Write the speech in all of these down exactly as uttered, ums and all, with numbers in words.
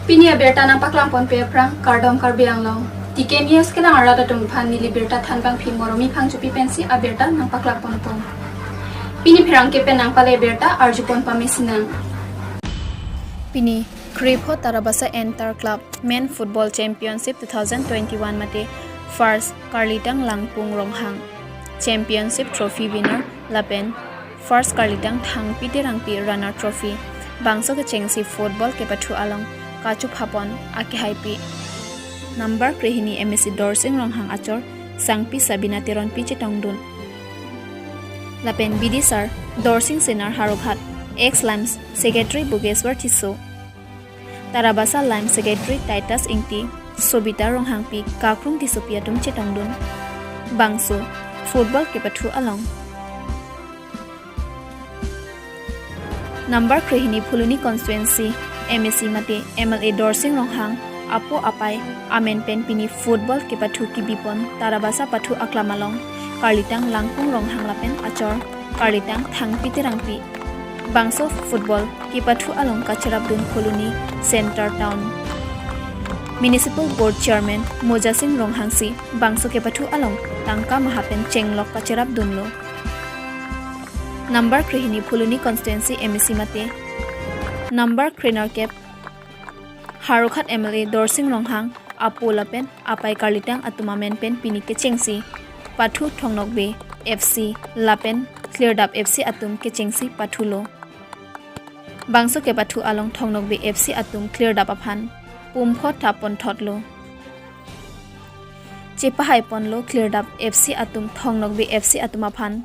Pini abirta nangpaklang ponpe aphrang kardom Karbi Anglong. T K News kelang arat atum aphan neli birta thanbangpi Moromi Phangchopi pensi abirta nangpaklang ponpo. Pini pherangke pen nangpale birta arjupon pamesinang. Pini krepho Tarabasa Inter Club Men Football Championship two thousand twenty-one mate first Karlitang Langpung Ronghang Championship Trophy winner lapen first Karlitang Thangpi Terangpi Runner Trophy bangso kechengsi football kepathu along kachophapon akehaipi number krehini M A C Dorsing Ronghang achor Sangpi Sabina Teronpi chetongdun. Lapen bidisar Dorsing Senar Harukhat, ex Limes Secretary Bogeshwar Tisso, Tarabasa Limes Secretary Titus Ingti, Sobita Ronghangpi, Kakrung Tissopi atum chetongdun. Bangso football kepathu along number krehini Phuloni constituency M A C mate M L A Dorsing Ronghang apo apai amen pen pini football kepathu kibipon Tarabasa pathu aklam along Karlitang Langpung Ronghang lapen achor Karlitang Thangpi Terangpi. Bangso football kepathu along kacherapdun Phuloni Centre Town Municipal Board Chairman Mojasing Ronghangsi bangso kepathu along tangka maha pen chenglok kacherapdunlo. Number krehini Phuloni constituency M A C mate number krenerkep Harukhat M L A Dorsing Ronghang apo lapen apai Karlitang atum amen pen pini kechengsi pathu Thongnokbe F C lapen Klirdap F C atum kechengsi pathulo. Bangso kepathu along Thongnokbe F C atum Klirdap aphan pumphot thap ponthotlo. Chepahai ponlo Klirdap F C atum Thongnokbe F C atum aphan.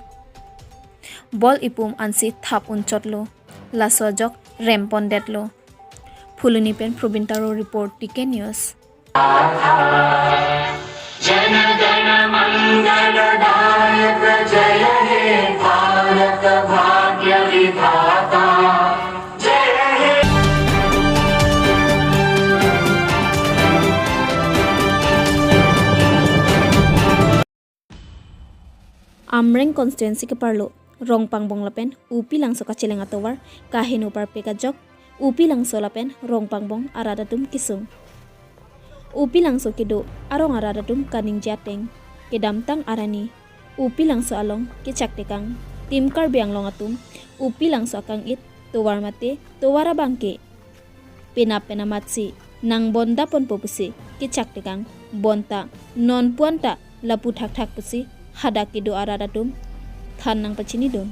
Ball ipum ansi thap unchotlo. Laso ajok rem pondetlo. Phuloni pen Probin Taro report, T K News. Jana गण मंगलदायक जय हे भारत भाग्य विधाता। जय हे। Amreng constituency keparlo Rongpangbong lapen Upilangso kacheleng atovar kaheno parpek ajok Upilangso lapen Rongpangbong arat atum kesung. Upilangso kedo arong arat atum kaningje ateng kedamtang arni Upilangso along kechak tekang tim Karbi Anglong atum Upilangso akang-it tovar mate tovar abangke penap penamatsi nang bonda ponpo pusi kechak tekang bonta non puanta lapu thakthak pusi hadak kedo arat atum than nangpachinidun.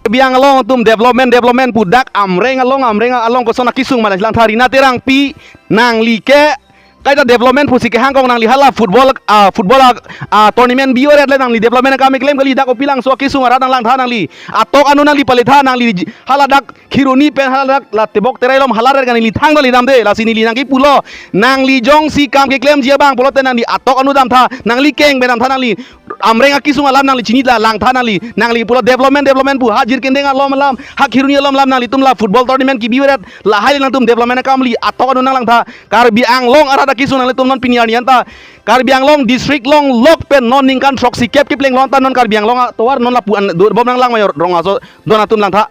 Karbi Anglong atum development development pu dak Amreng along Amreng along koson akesung ma langtha Rina Terangpi nangli ke kaita development pusi kehang kong nangli hala football ah, football ah, ah, tournament biore le nangli development akam keklem kali dak Upilangso akesung arat nang langtha nangli atok anu nangli paletha nangli hala dak Kheroni pen hala dak la Tebok Terai along hala rer nangli thang nangli damde lasi neli nangkepulo nangli jongsi kam keklemji abang pulote nangli atok anu damtha nangli keng pen damtha nangli Amreng akesung alam nangli chinila langtha nangli nangli pulo development development pu ha Jirkindeng along alam ha Kheroni along alam nanglitum la football tournament kebi veret lahai nangtum development akam li atok anu nang langtha Karbi Anglong arat akesung nanglitum non pini arni anta Karbi Anglong district longlok pen non ningkan throksi kep kepleng lonta non Karbi Anglong atovar non lapu an do bom nang lang mayor rong aso don atum langtha.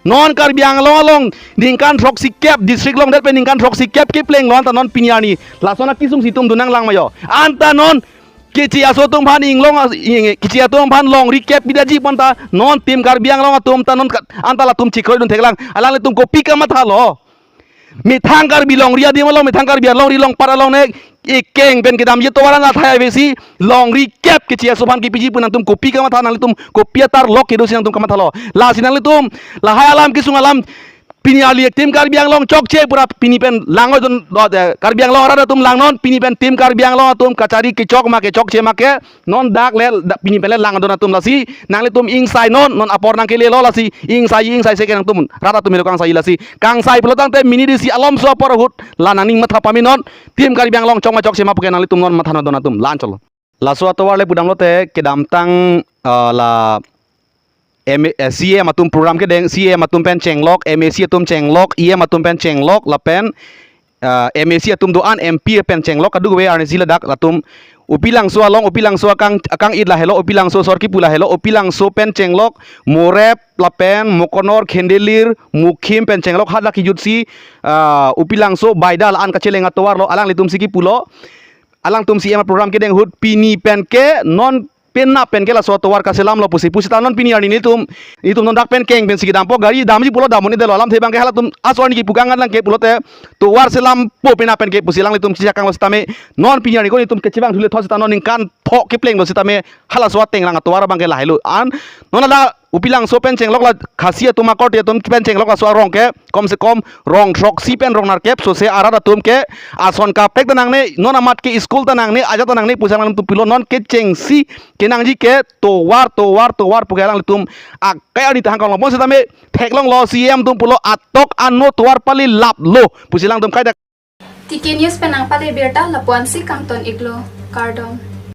Non Karbi Anglong along ningkan throksi kep district longdet pen ningkan throksi kep kepleng lonta non pini arni lason akesung si itum do nang lang mayo. Anta non kechi aso atum aphan inglong as- ing- kechi atum aphan longri kep bidaji ponta non tim Karbi Anglong atum ta non ka- anta latum chikroidun theklang alanglitum kopi kamathalo. Methang Karbi longri adim along methang Karbi alongri longpar along nek ikeng pen kedamji tovar an athai avesi longri kep kechi aso aphan kepiji pu nangtum kopi kamatha nanglitum kopi atar lok kedosi nangtum kamathalo. Lasi nanglitum lahai alam kesung alam pini ali tim Karbi Anglong chokche pura pini pen langoi don do- de- Karbi Anglong arat atum langnon pini pen tim Karbi Anglong atum kachari kechok ma kechokche ma ke non dak le da- pini pen le lang don atum lasi nanglitum ingsai non non apor nangkelelo lasi ingsai ingsai se ke nangtum rat atum helo kangsai lasi kangsai pulo tangte mini disi alomso apor ahut la nangning matha pame non tim Karbi Anglong chok ma chokche ma pu ke nanglitum non matha non don atum lan cholo. Laso atovar le pudamlote kedamtang ah, la M- eh, C M atum program kedeng C M atum pen chenglok, M A C atum chenglok, E M atum pen chenglok, lapen ah, M A C atum do-an, M P pen chenglok kadokave arnisi ladak latum Upilangso along, Upilangso akang, akang-it lahelo, Upilangso asor kipu lahelo, Upilangso pen chenglok Morep lapen Mokonor, Khendelir, Mukhim pen chenglok hadak kejutsi, ah, Upilangso Baidal an kacheleng atovarlo, alanglitumsi kipulo. Alangtum C M program kedeng ahut pini pen ke non penap pen ke laso tovar kaselamlo pusi pusita non pini arni nelitum, nelitum non dak pen keng pensi kedampo, gari damji pulo, dam un-edetlo, alamthe abang ke halatum aso arni kipu kangan lang ke pulote tovar selampo penap pen ke pusi alanglitum chechak kanglo sitame non pini arni ko nelitum kechevang thule thot sita non ningkan pho keplenglo sitame halaso ateng lang atovar abang ke lahelo an non hala Upilangso pen chenglok la Khasi atum akorte atum pen chenglok laso arong ke kom se kom rong throksi pen rong nerkep sose arat atum ke ason kaprek ta nangne, non amat ke school ta nangne, ajat ta nangne pusi alangtum pulo, non kechengsi kenangji ke tovar, tovar, tovar pu ke alanglitum akai arni ta hangkong longpon sitame theklonglo, C M atum pulo atok ano tovar pali laplo pusi alangtum kaita. T K News pen nangpale birta lapu-ansi kangton iklo, kardom.